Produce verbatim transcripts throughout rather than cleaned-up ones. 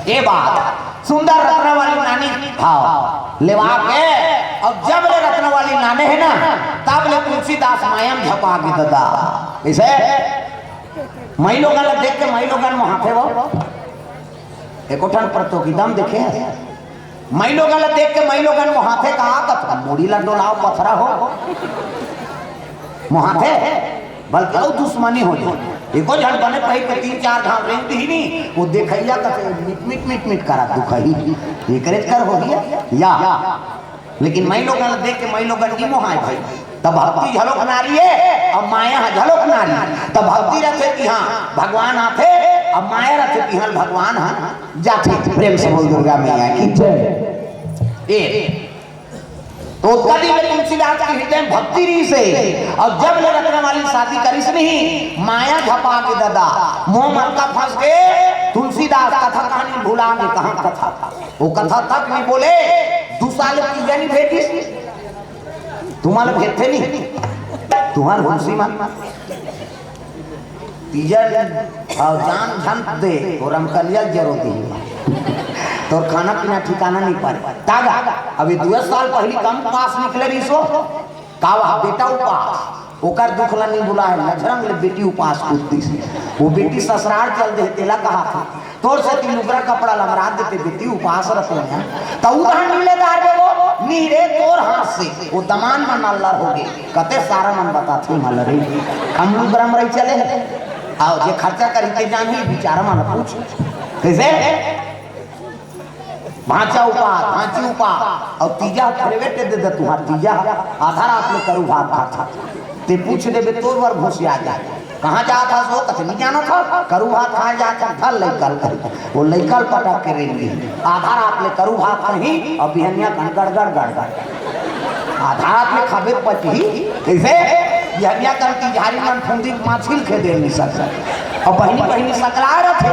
ये बात सुंदर रत्नवाली नानी भाव लेवा के, अउ जब ले रत्नवाली नाने हे ना, तब ले तुलसीदास माया म झपा गे ददा। इसे माईलोगन ला देख के माईलोगन मोहाथे वो। एको ठन प्रतियोगिता म देखे हे, माईलोगन ला देख के माईलोगन मोहाथे, का कथे, मुड़ी ला डोलाव पथरा हो मोहाथे। बल्कि अउ दुश्मनी हो जाय। एको झन बने पहिर के तीन चार घांव रेंग दिही नी, वो देखइया कथे मिट मिट मिट मिट करा दुखही। एकरे कर होही या। लेकिन माईलोगन ला देख के माईलोगन नी मोहाय भाई। तब भक्ति झलोक नारी हे, अउ माया ह झलोक नारी। तब भक्ति रथे तिहां भगवान आथे, अउ माया रथे तिहां भगवान ह जाथे। प्रेम से बोल दुर्गा मैया की जय। ए, तो ओतका दिन में तुलसीदास के हृदय में भक्ति रहिस हे, अउ जब ले रत्नवाली शादी करिस नहीं, माया झपा गे ददा, मोह मलका फंस गे, तुलसीदास कथा कहानी भुला गे, कहां कथा, वो कथा तक नहीं बोले, दू साल तीजा नहीं भेजिस, तुम्हार भेजथे नहीं, तुम्हार हुलसी मन। तीजा, अउ जान झन दे, वो रमकलिया जरो दी। तोर खाना पीना ठिकाना नहीं पारे। तागा, अभी दू साल पहली कम पास निकले रहिस हो। का वह बेटा उपास, ओकर दुख ला नहीं भुला हे, लछरंग ले बेटी उपास कूद दिस। वो बेटी ससुराल चल दे, तेला कहा था, तोर सेती लुगरा कपड़ा लमरा देते बेटी, उपास रथे ना। त उधार नी ले दार देवो, नी रे तोर हाथ से। वो दमान मन अल्लर हो गे। कते सारा मन बताथे मला रे। हम लुगरा म रही चले हे। अउ जे खर्चा करी ते जानही, बिचारा मन पूछ। कइसे? भांचा उपास, भांची उपास, अउ तीजा फेरवे ते दे दे तुहार तीजा, आधा रात में करू भात खाता। ते पूछ देबे तोर बर घुसिया जाय। कहां जात हस वो? कथे नी जानत हस, करू भात खाय जात हस, धर लइका ल करू। वो लइका ल पटक के रेंग गे। आधा रात ले करू भात खाही, अउ बिहनिया कन गड़गड़ गड़गड़। आधा रात ले खाबे पचही, कइसे? बिहनिया कन तिजहारी मन फुंदी माछिल खे दे नी सकय। अउ बहिनी बहिनी सकला रथे,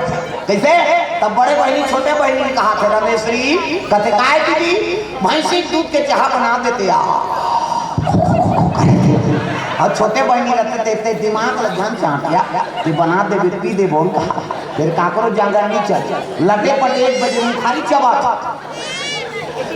कइसे? तब बड़े बहिनी छोटे बहिनी ल कहाथे, रमेश्वरी, कथे काय दीदी, भैंसी दूध के चाहा बना देते आ। अउ छोटे बहिनी रथे ते, ते दिमाग ल झन चांटिया, ते बना देबे, पी देबो, कहा। फेर काकरो जांगर नी चल। लटे पटे एक बजे मुखारी चबाथे।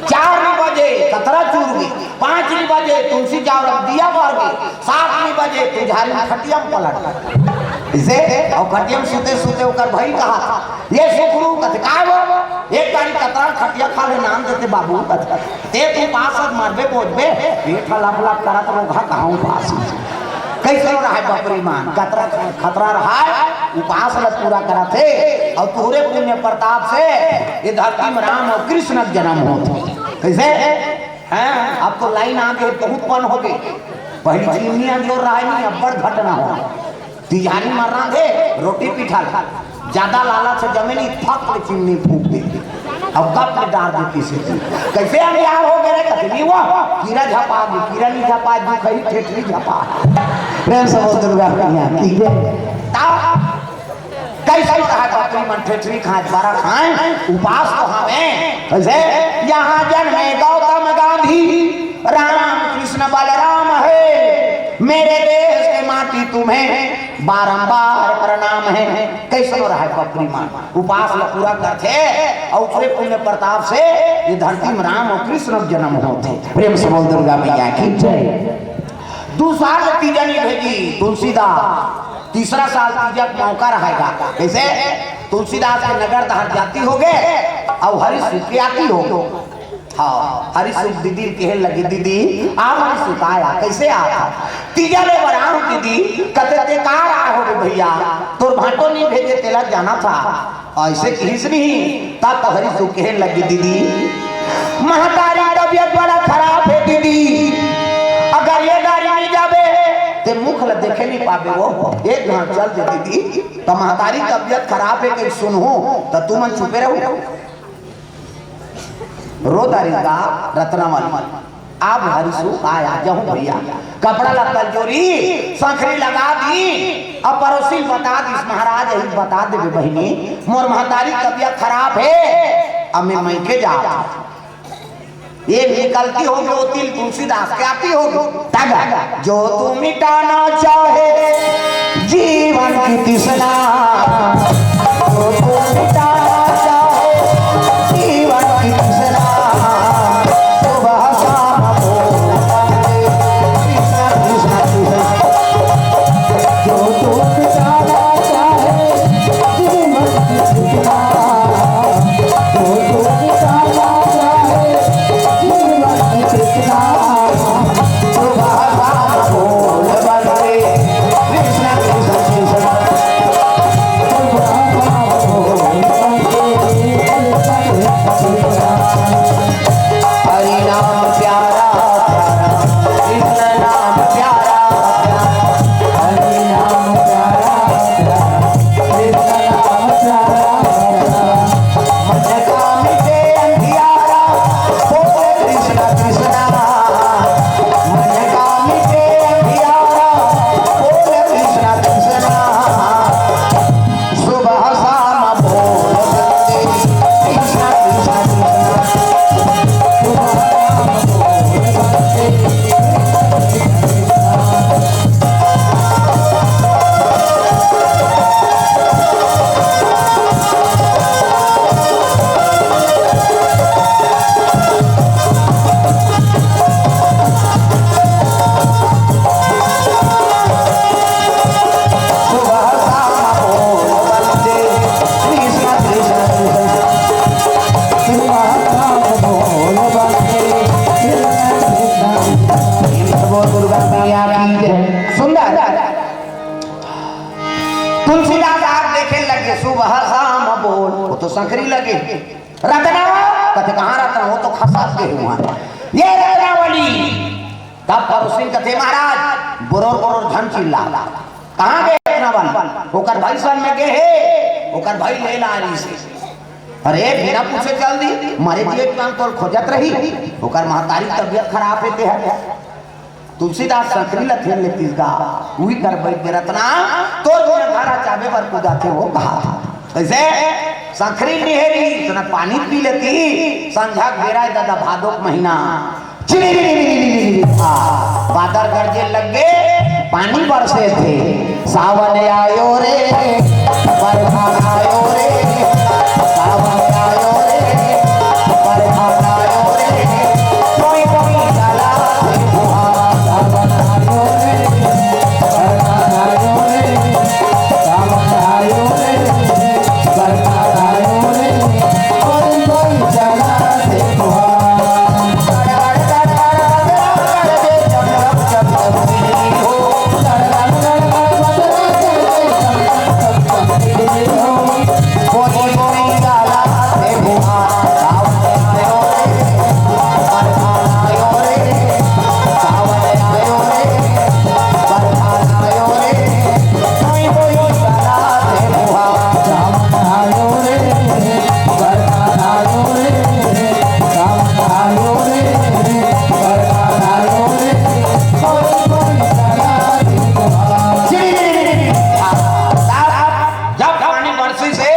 चार नी बजे कतरा चूर गे, पांच नी बजे तुलसी जावरा दिया बर गे, सात नी बजे तिजहारी खटिया म पलट। इसे अउ खटिया म सुते सुते ओकर भई कहाथे, ये सुखरू, कथे काय वो? एक तारीख कतरा खटिया खा ले नाम देते बाबू, कथे। ते तू पास मरबे बोझबे, पेट ह लप लप करत रोगहा कहां उपास। कइसे रहय बपरी मन, कतरा खतरा रहय, उपास ल पूरा करत हे, अउ तोहरे पुण्य प्रताप से ये धरती में राम अउ कृष्ण के जन्म होत हे। कइसे? हैं? अब तो लाइन आ गे, बहुत पन हो गे। पहिली चिमनी अंजोर रहय नहीं, अब्बड़ घटना हो। तिजहारी म रांधे, रोटी पिठा ल। जादा लालच से जमे नहीं, फक ले चिमनी फूंक दे। अउ गप ले डार दे किसी की। कइसे अंधियार हो गे रे? कथे नी वो, कीरा झपा गे, कीरा नी झपा, दुखही ठेठरी झपा। प्रेम से बोल दुर्गा मैया की जय। ता कइसे रहय बकरी मन ठेठरी खाय, बरा खाय, उपास तो हवे। कइसे? यहां जन्मे गौतम गांधी, राम कृष्ण बलराम हे, मेरे देश के माटी तुम्हें बारंबार प्रणाम हे। कइसे रहय बकरी मन, उपास ल पूरा करथे, अउ ओकरे पुण्य प्रताप से ये धरती में राम अउ कृष्ण के जन्म होथे। प्रेम से बोल दुर्गा मैया की जय। दू साल तीजा नी भेजी तुलसीदास, तीसरा साल तीजा के मौका रहेगा। कइसे? तुलसीदास के नगर दहर जाती हो गे, अउ हरि सुख के आती हो गे। हां, हरि सुख दीदी कहे लगी, दीदी, आ हरि सुख आया, कइसे आया? तीजा ले बराम दीदी, कथे ते का रहा हो रे भैया, तोर भांटो नी भेजे तेला जाना था। अइसे किहिस नहीं, तब तो हरि सुख कहे लगी, दीदी, महतारी तबियत बड़ा खराब हे दीदी, अगर ये गाड़ी नी जाबे, ते मुख ल देखे नी पाबे वो, एक घांव चल दे दीदी, त महतारी तबियत खराब हे कहि सुनहूं, त तुमन चुपे रहू। रो डारिस गा रत्नवाली। अब हरि सुख आय, जाहूं भैया। कपड़ा लत्ता ल जोरी, संखरी लगा दी। अब पड़ोसी ल बता दिस, महाराज, यही बता देबे बहिनी, मोर महतारी तबियत खराब हे, अब मैं मइके जात हंव। ये निकलती हो गे, वो तिल तुलसीदास के आती हो गे। तब जो तू मिटाना चाहे जीवन की तृष्णा, जो तू मिटाना चाहे तो संकरी लगे, "रतना।" कथे, "कहाँ रतना? वो तो खसक गे हे वहाँ।" "ये रतनावली।" तब परोसिन कथे, "महाराज, बोरोर बोरोर झन चिल्ला।" "कहाँ गे रतनावली?" "ओकर भाई संग में गे हे, ओकर भाई ले ला आनी से।" "अरे, बिना पूछे चल दी, मरे जिए के नाम तोल खोजत रही, ओकर महतारी के तबीयत खराब हे ते हर।" तुलसीदास संकरी ल थेल लेतिस गा, उही कर बइठ गे, "रतना, तोर बिना घर चाबे बर कुदाथे हो," कहा। कइसे? संकरी निहेरी, इतना पानी पी लेती, संझा के बेरा ए ददा, भादो के महीना, चिड़ी, बादर गरजे लग गे, पानी बरसे थे। सावन आयो रे, बरखा आयो रे, सावन आयो रे, बरखा आयो रे, कोई कोई चला रे फुहार। सावन आयो रे, बरखा आयो रे, सावन आयो रे, बरखा आयो रे, कोई कोई चला रे फुहार। जब पानी बरसिस हे,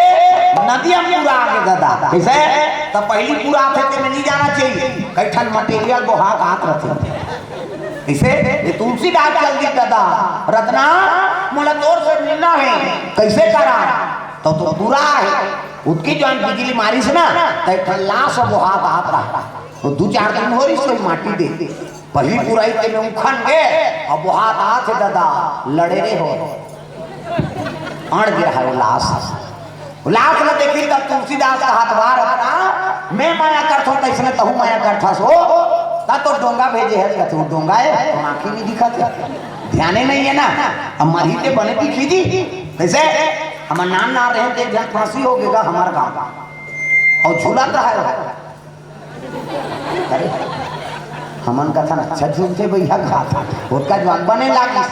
नदिया पूरा आगे ददा। कइसे? त पहिली पूरा आथे, तेमे नइ जाना चाहिए। कई ठन material बोहा के आत रथे। कइसे? ये तुलसीदास चल दिस ददा। "रतना, मोला तोर से मिलना हे।" "कइसे करा?" "त तो पूरा हे।" ओतकी जउन बिजली मारिस ना, त एक ठन लास बोहा के आत रहा। वो दू चार दिन हो रहिस, वही माटी दे। पहिली पुरई तेमे उखन गे, अब हाथ आथे ददा, लड़े रे हो। अड़ गे रहा वो लास। वो लास ल देखिस तब तुलसीदास कहत हे, "वाह रतना, मैं मया करथों, तइसने तहूँ मया करथस हो।" "त तो डोंगा भेजे हस," कथे, "वो डोंगा हे, तो आँखी नइ दिखत हे, ध्याने नइ हे ना, अब मरही ते बने दिखही जी।" कइसे? हमर नान नान रहेन ते एक झन फांसी हो गे गा हमर गाँव, अउ झूलत रहा हे। अरे, हमन कथन अच्छा झूलथे भइया, खात ओतका जुवार बने लागिस।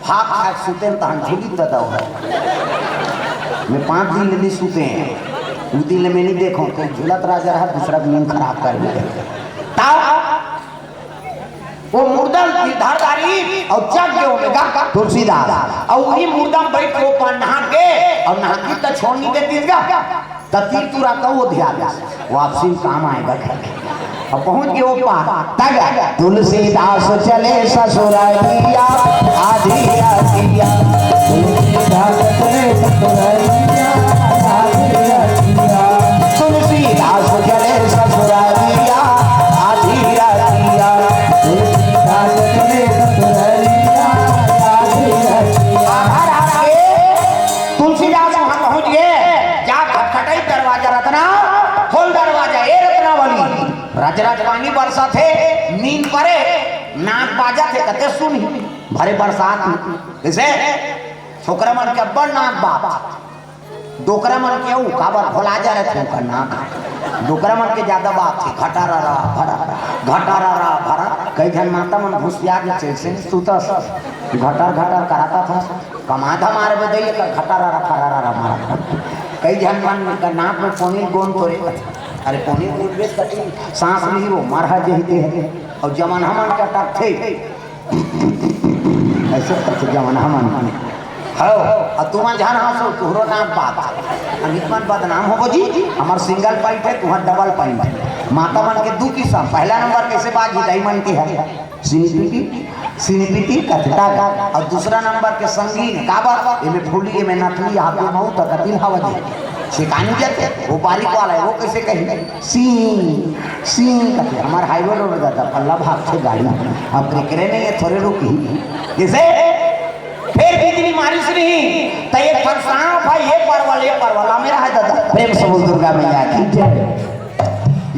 फाक फाक सुतेन तहन झूलिस ददा। मैं पाँच दिन ले नइ सुतेंव, उ दिन ले मैं नइ देखंव, कोई झूलत राजा रहा, दूसरा के नींद खराब कर दे। तब वो मुर्दा ल धर डारिस अउ चघ गे ओमे गा तुलसीदास, अउ वही मुर्दा म बइठ के वो पानी नहा के, अउ नहा के त छोड़ नइ देतिस गा। त तीर तुरा तउ वो धिया वापसी म काम आय गा। अउ पहुँच गे वो पार, तब तुलसीदास चले ससुरारिया, आधी रातिया। तुलसीदास चले ससुरारिया, आधी रातिया। तुलसीदास चले ससुरारिया, आधी रातिया। तुलसीदास चले ससुरारिया, आधी रातिया। आधा रात के तुलसीदास वहाँ पहुँच गे, जा खटखटाइस दरवाजा, "रतना, खोल दरवाजा, ए रतनावली।" रज रज पानी बरसत हे, नींद परे, नाक बाजत हे, कथे सुनही, भरे बरसात में। कइसे? छोकरा मन के अब्बड़ नाक बात। डोकरा मन के अउ काबर भोला जा रथे ओकर नाक। डोकरा मन के जादा बात हे, घटाररा, भरा, घटाररा, भरा। कई झन माता मन घुसिया के चइसे सुतस, घटर घटर कराता था, कमा धमार बदई कर घटाररा, फराररा मारा। कई झन मन के नाक में पोनी गोन तोरे, अरे पोनी गोन बेस कटी, सांस नहीं वो मरहा जही दे हे। अउ जमन हमन के अटकथे, अइसे करके जमन हमन हव, अउ तुमन झन हंसो, तुहरो नाम बात। अमित मन बदनाम होबो जी, हमर single point हे, तुहर double point हे। माता मन के दू किसम, पहला नंबर कइसे बाजी, दाई मन के हे, सिनिपिटी, सिनिपिटी कथता, अउ दूसरा नंबर के संगीन, काबर, एमे फूली, एमे नथली, हाथे मऊ तक दिल हवा जी। छिकानी जाथे, वो बारीक वाला हे, वो कइसे कही? सी, सी कथे, हमर highway road जाता, पल्ला भागथे गाड़ी, अब ब्रेकरे नइ हे, थोरे रुकही। कइसे? फेर बिजली मारिस नहीं, त एक ठन सांप हे, ये परवल, ये परवल, लामे रहा हे ददा। प्रेम से बोल दुर्गा मैया की जय।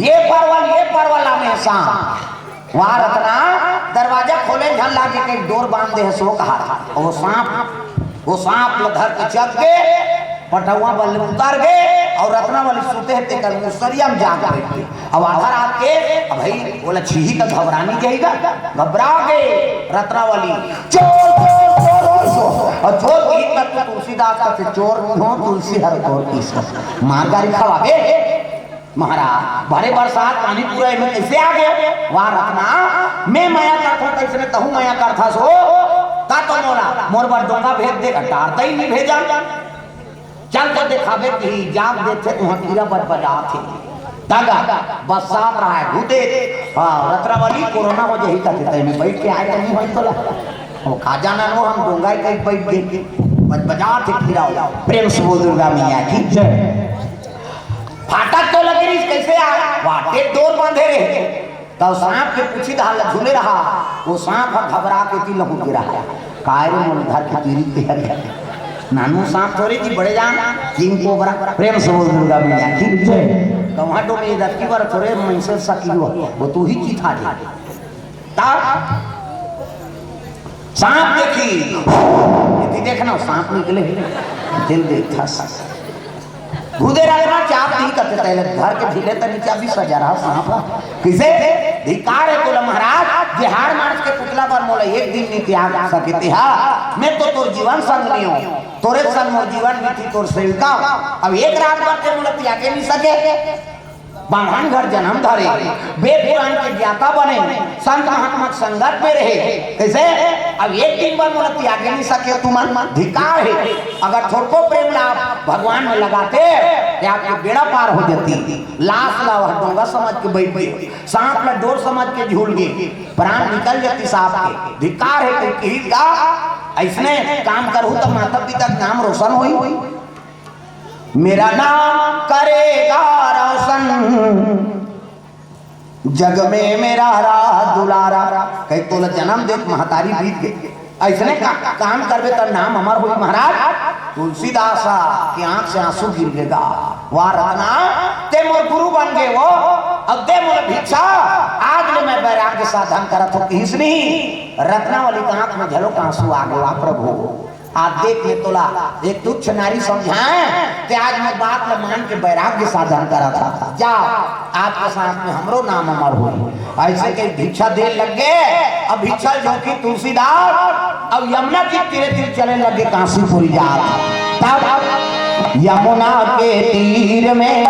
ये परवल, ये परवल, लामे सांप। वाह रतना, दरवाजा खोले झन लागे, कहीं डोर बांध दे हे, सो कहा। वो सांप, वो सांप ल धर के चघ गे, पटउवा बल्ले उतर गे, अउ रतनावली तेकर मुसरिया में जाग बैठे। अब आधा रात के, अब भाई बोला, छीही त घबरानी जाएगा, घबरा गए रत्नावली, "चोर, चोर, चोर, चोर, चोर।" और चोर की हिम्मत तो तुलसीदास का से, "चोर नहीं हो, तुलसी हर तोर की सो।" मार गारी खवावे, "महाराज, भरे बरसात पानी पूरा एमे कैसे आ गया?" "वाह रत्ना, मैं मया करथों, तैसने तहूँ मया करथस हो, का तो मोला, मोर बर डोंगा भेज दे।" "टारता ही नहीं भेजा।" "चल तो देखाबे कि जाग देथे, तुहां कीरा बजबजात हे।" तगा बस्सात रहा है, घुदे, हाँ, रत्नावली कोरोना हो जाही कथे, तैमे बैठ के आए तो नहीं होई तोला। वो खा जाना नो, हम डोंगा ही कहीं बैठ गए। बजबजात हे कीरा हो। प्रेम से बोल दुर्गा मैया की जय। फाटक तो लगे रही, कैसे आ? वाटे डोर बांधे रहे। तब सांप के पूछी धार ल झूले रहा, वो सांप ह घबरा के ती लहुट गिरा। "काय रे मोर धर के तीरी के हरे?" नानू सांप थोड़े जी, बड़े जान, किंग कोबरा। प्रेम से बोल दुर्गा मैया की जय। कहाँ तो मेरी धरती पर थोड़े मनसे सकी हो, वो तू ही की था जी। तब सांप देखी, यदि देखना सांप निकले, दिल देखता सांप। घुदे रत्ना चाप नहीं करते, पहले घर के भीड़े तक नीचे अभी सजा रहा सांप। किसे? धिकार है तोला महाराज, जे हाड़ मांस के पुतला पर मोला एक दिन नहीं त्याग सके ते हा। मैं तो तोर जीवन संग नहीं हूँ, तोरे संग मोर जीवन बीती, तोर सेविका। अब एक रात भर ते मोला त्यागे नहीं सके। बाढ़न घर जन्म धरे, वेद पुराण के ज्ञाता बने, संत महात्मा के संगत में रहे। कैसे? अब एक दिन बर मोला त्यागे नहीं सके तुमन, धिकार है। अगर थोड़को प्रेम ला आप भगवान में लगाते, ते आपके बेड़ा पार हो जाती। लाश ला वह डोंगा समझ के बैठ गए, सांप ला डोर समझ के झूल गए, प्राण निकल जाती सांप के। धिकार है कोई किहिस गा, ऐसने काम करहू तो माता पिता के नाम रोशन होई। मेरा नाम करेगा रोशन, जग में मेरा रहा दुलारा। कहीं तोला जन्म दे महतारी बीत गई, ऐसने का, काम करबे त नाम अमर होई महाराज। तुलसीदास के आंख से आंसू गिर लेगा। "वाह रत्ना, ते मोर गुरु बन गए हो, अब दे मोला भिक्षा, आज ले मैं वैराग्य साधन करत हो।" किहिस नहीं, रत्नावली के आंख में झलक आंसू आ गए। "वाह प्रभु, आज देख ले तोला एक तुच्छ नारी समझाए, ते आज मैं बात ल मान के वैराग्य साधन करत हा। जा, आपके साथ में हमरो नाम अमर होई।" ऐसे के भिक्षा दे लग गए। अब भिक्षा झोंकी तुलसीदास, अब यमुना के तीरे तीर चले लगे काशीपुरी जात। तब यमुना के तीर में